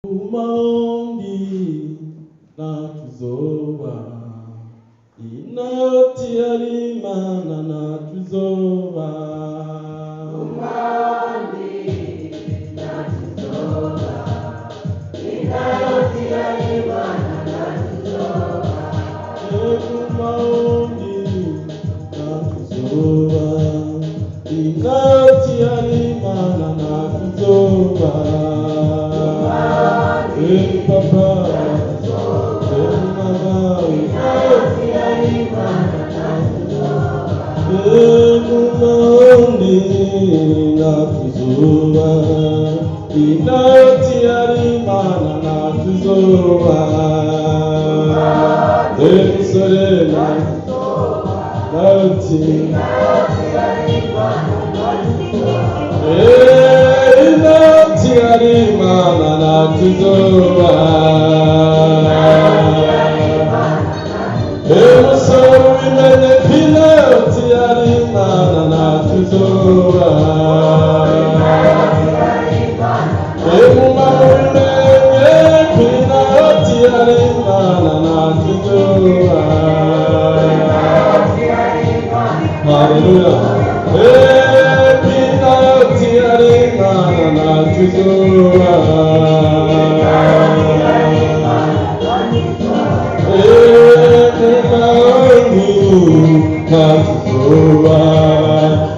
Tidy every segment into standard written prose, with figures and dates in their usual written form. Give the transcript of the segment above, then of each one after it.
Umaondi natuzoba inoti yarimana natuzoba Umaondi natuzoba inoti yarimana natuzoba Umaondi natuzoba inoti yarimana natuzoba Umaondi Papa, natuzoba mama, inoti yarimana natuzoba Umaondi natuzoba inoti yarimana natuzoba Emusore natuzoba nauti inoti yarimana natuzoba inoti yarimana natuzoba inoti yarimana natuzoba Emusore ubimenye ko inoti yarimana natuzoba inoti yarimana Emuma mubimenye ko inoti yarimana natuzoba inoti yarimana Haleluya. Inoti yarimana natuzoba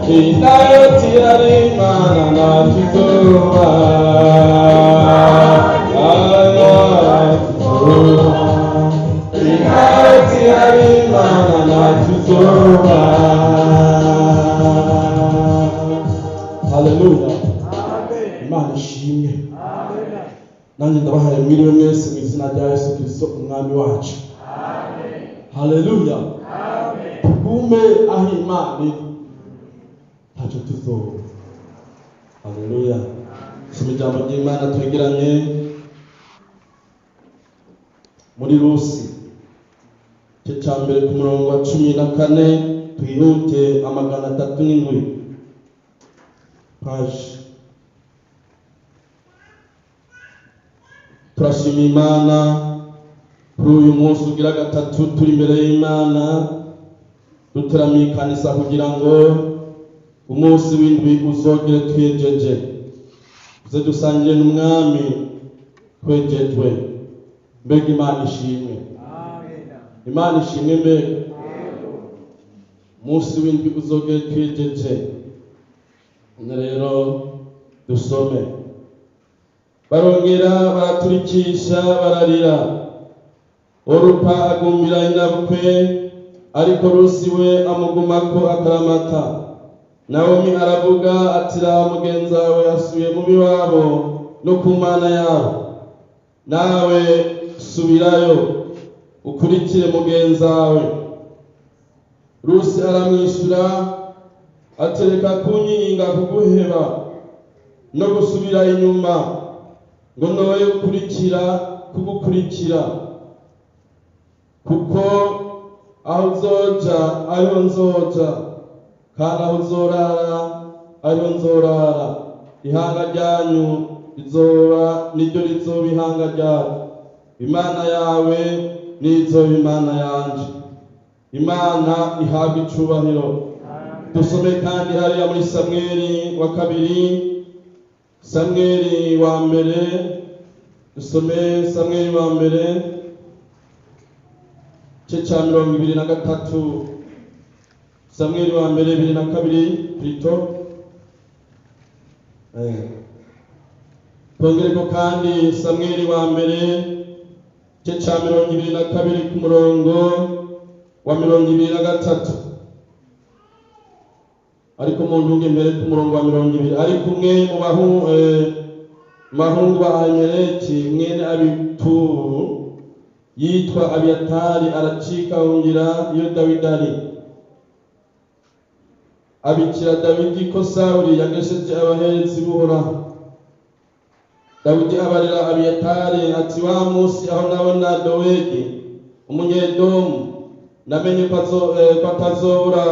inoti yarimana natuzoba Natuzoba inoti yarimana natuzoba natuzoba inoti yarimana natuzoba. Haleluya. Imana ishimwe. Nanjye ndabahaye mwiriwe mwese mu izina rya Yesu Kristo umwami wacu. Haleluya. Tugume aho Imana iri, ntacyo tuzoba. Haleluya. Soma ijambo ry'Imana twegeranye muri Rusi igice cya mbere ku murongo wa 14, twihute, 307 paji. Turashima Imana kuri uyu munsi ugira gatatu turi imbere y'Imana, duteramiye ikanisa kugira ngo umunsi w'indwi uzogere twejeje, tuze dusangire n'umwami twejejwe. Mbega Imana ishimwe! Imana ishimwe! Mbega umunsi w'indwi uzogere twejeje! None rero dusome. Barongera baraturikisha bararira. Orupa agumbira inabukwe, ariko Rusi we amugumako akaramata. Nawomi aravuga ati: "Raba, mugenzi wawe yasubiye mu biwabo no ku mana yabo, nawe subirayo ukurikire mugenzi wawe." Rusi aramwishyura atereka kunyinga kuguheba no gusubira inyuma ngo noye gukurikira kugukurikira, kuko aho uzoja ariho nzoja, kandi aho uzorara ariho nzorara. Ihanga ryanyu rizoba niryo rizoba ihanga ryacu, Imana yawe nizoba Imana yanje. Imana ihabwa icubahiro. Dusome kandi hariya muri Samweli wa kabiri, Samweli wa mbere, dusome Samweli wa mbere igice cya 23, Samweli wa mbere 22 plutôt. Twongereko kandi Samweli wa mbere igice cya 22 ku murongo wa 23, ariko mu ntunge mbere ku murongo wa 20. Ari kumwe mu bahungu ba Ahimeleki mwene Abitubu yitwa Abiyatari aracika ahungira iyo Dawidi ari. Abikira Dawidi ko Sawuli yagesheje abaherezi b'Uhoraho. Dawidi abarira Abiyatari ati: "Wa munsi aho nabona Dowegi Umunyedomu, namenye ko atazobura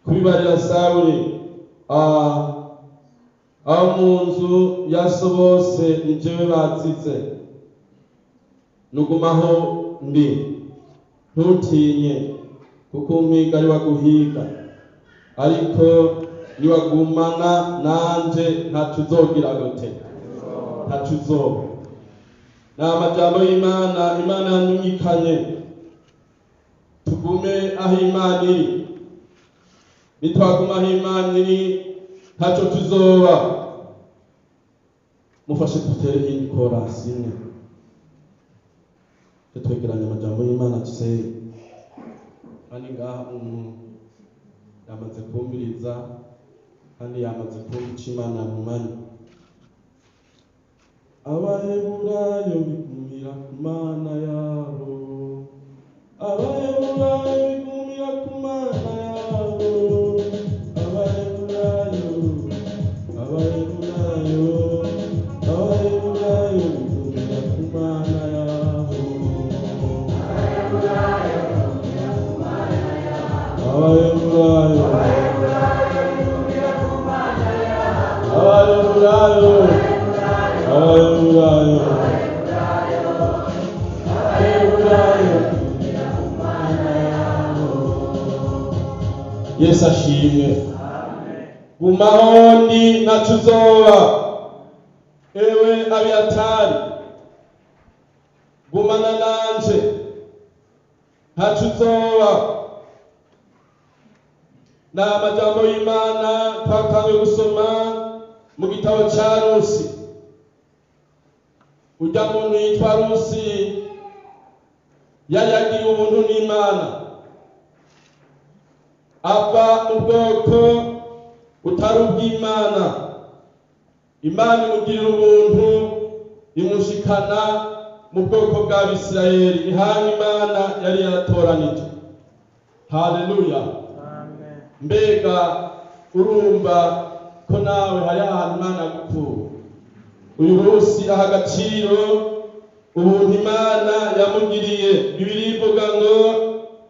kubibarira Sawuli." Abo mu nzu ya so bose ni jewe bazize. Nugumaho ndi, ntutinye, kuko umpiga ari waguhiga, ariko niwagumana nanje ntaco uzogira gute, ntaco uzoba. Ni amajambo y'Imana. Imana yamenyekanye, tugume aho Imana iri. Nitwaguma aho Imana iri, ntaco tuzoba. Mufashe dutere iyindi korasi imwe, twegeranya amajambo y'Imana tuseye. Kandi ngaha umuntu yamaze kumviriza kandi yamaze kumva ico Imana yamumanye. Abaheburayo bigumira ku Mana yabo, Abaheburayo bigumira ku Mana yabo, Abaheburayo, Abaheburayo, Abaheburayo bigumira ku Mana yabo, Abaheburayo, Abaheburayo, Abaheburayo, Abaheburayo. Yesu ashimwe. Gumaho ndi, ntaco uzoba. Ewe Abiyatari, gumana nanje, ntaco uzoba. Ni amajambo y'Imana twatanguye gusoma mu gitabo ca Rusi. Urya muntu yitwa Rusi yari yagiriwe ubuntu n'Imana, ava mu bwoko butari ubw'Imana. Imana imugirira ubuntu, imushikana mu bwoko bw'Abisirayeli, ihanga Imana yari yaratoranije. Haleluya! Mbega urumva ko nawe hari ahantu Imana yagukuye? Uyu munsi aha agaciro ubuntu Imana yamugiriye. Bibiliya ivuga ngo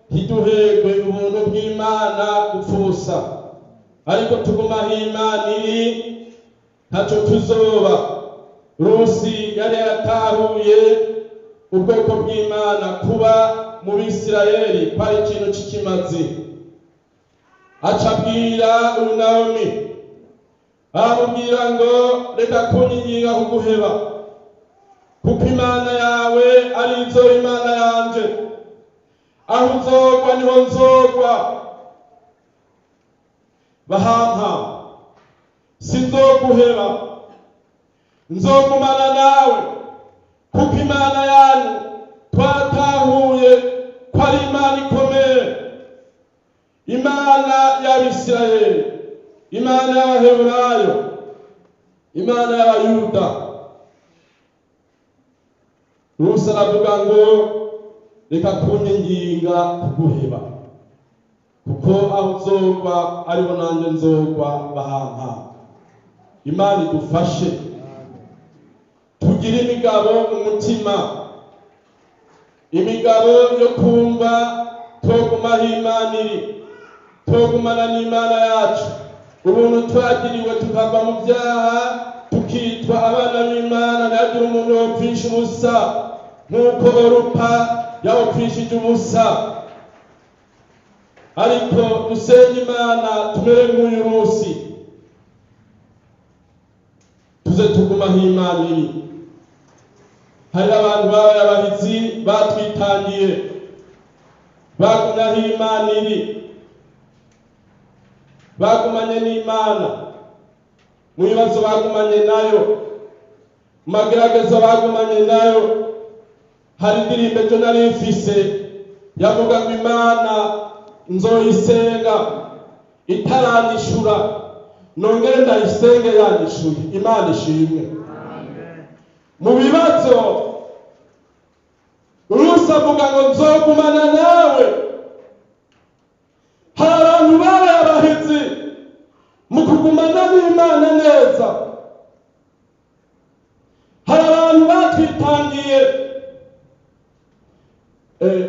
ntiduhegwe ubuntu bw'Imana gupfa ubusa, ariko tuguma aho Imana iri, ntacyo tuzoba. Rusi yari yaratahuye ubwoko bw'Imana, kuba mu Bisirayeli ko ari ikintu cy'ikimazi. Aca abwira uyu Nawomi, aramubwira ngo: "Reka kunyinginga kuguheba, kuko Imana yawe ari izo Imana yanje, aho uzogwa niho nzogwa, bahampa sinzoguheba, nzogumana nawe, kuko Imana yanyu twatahuye ko ari Imana ikomeye, Imana y'Abisirayeli, Imana y'Abaheburayo, Imana y'Abayuda." Rusi aravuga ngo: "Reka kunyinginga kuguheba, kuko aho uzogwa ariho nanjye nzogwa, bahampa." Imana idufashe tugire imigabo mu mutima, imigabo yo kumva twogumaho Imana iri, twogumana n'Imana yacu. Ubuntu twagiriwe tukava mu byaha, tukitwa abana b'Imana, ntihagire umuntu wopfisha ubusa nk'uko Orupa yawupfishije ubusa. Ariko dusenye Imana, tumere nk'uyu Rusi, tuze tugumaho Imana iri. Hari abantu babaye abahizi, batwitangiye, bagumye aho Imana iri, bagumanye n'Imana mu bibazo, bagumanye nayo mu magerageza, bagumanye nayo. Hari indirimbo ejo nari mfise yavuga ngo: "Imana nzoyisenga itaranyishura, nongere ndayisenge yanyishuye." Imana ishimwe. Mu bibazo, Rusi avuga ngo: "Nzogumana nawe." Hari abantu babaye abahizi mu kugumana n'Imana neza. Hari abantu batwitangiye.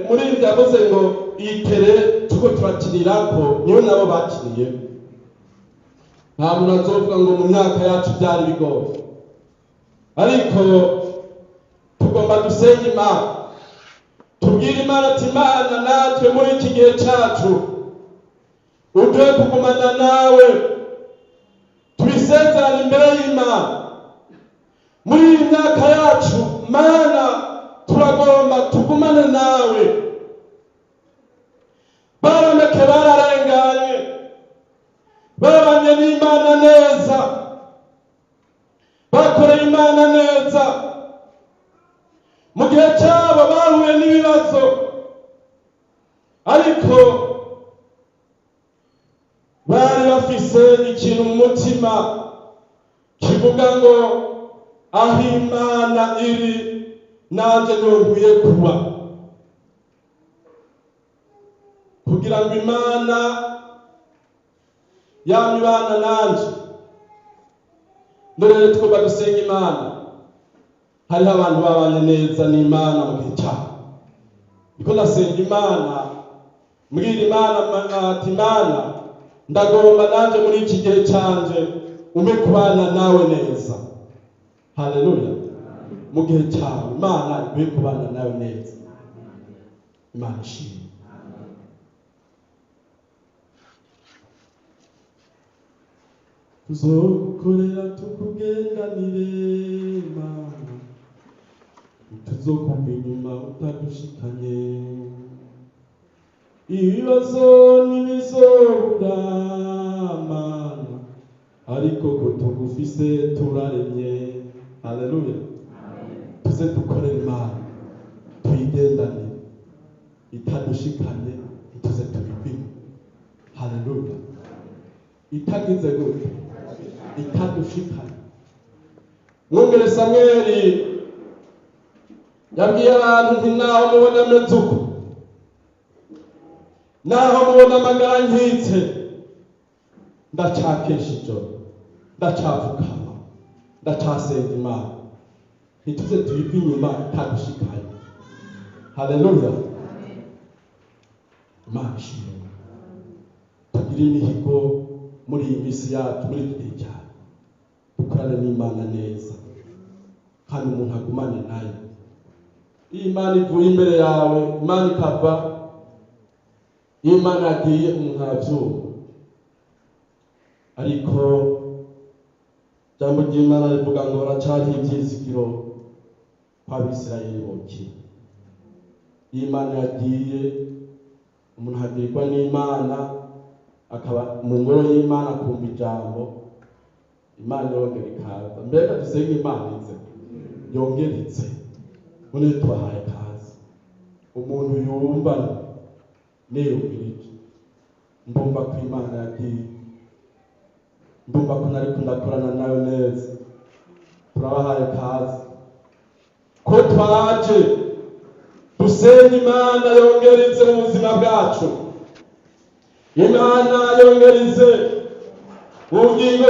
Muri ibi yavuze ngo iyi tere turiko turakinirako niyo nabo bakiniye. Nta muntu azovuga ngo mu myaka yacu byari bigoye, ariko tugomba dusenga Imana, tubwire Imana ati: "Imana, natwe muri iki gihe cyacu uduhe kugumana nawe." Tubisezerane imbere y'Imana: muri iyi myaka yacu, Mana, turagomba tugumane nawe. Barameke bararenganye, babanye n'Imana neza, bakoreye Imana neza. Mu gihe cyabo bahuye n'ibibazo, ariko bari bafise ikintu mu mutima kivuga ngo: "Aho Imana iri, nanjye niho nkwiye kuba," kugira ngo Imana yama ibana nanje. None rero tugomba gusenga Imana. Hariho abantu babanye neza n'Imana mu gihe cyabo. Niko ndasenga Imana, mbwira Imana ati: "Imana, ndagomba nanjye muri iki gihe canje umpe kubana nawe neza." Haleluya! Mu gihe cyawe Imana iguhe kubana nawe neza. Imana ishimwe. Tuzogukorera, tukugendanire, Mana, tuzokuva inyuma utadushikanye. Ibibazo ntibizobura, Mana, ariko ko tugufise turaremye. Haleluya! Tuze dukorere Imana, tuyigendanire, itadushikanye ntituze tubivimo. Haleluya! Itagize gute? Itadushikanye. Mwungere Samweli yabwiye abantu nti: "Naho mubona ameze uko, naho mubona amagara nkitse, ndacakesha ijoro, ndacapfukama, ndacasenga Imana." Ntituze tuyive inyuma itadushikanye. Haleluya! Imana ishimwe. Tugire imihigo muri iyi minsi yacu, muri iki gihe cyane, dukorane n'Imana neza kandi umuntu agumane nayo. Iyo Imana ivuye imbere yawe, Imana ikava, iyo Imana yagiye, umuntu arabyumva. Ariko ijambo ry'Imana rivuga ngo haracyariho ibyizigiro kw'Abisirayeli bokira. Iyo Imana yagiye, umuntu agirirwa n'Imana, akaba mu ngoro y'Imana, akumva ijambo, Imana yongera ikaza. Mbega dusenge Imana ize yongera ize. None tubahaye kaze. Umuntu yumva niyumvirije: "Ndumva ko Imana yagiye, ndumva ko nariko ndakorana nawe neza," turabahaye kaze ko twaje dusenga Imana yongera ize mu buzima bwacu, Imana yongera ize mu bugingo.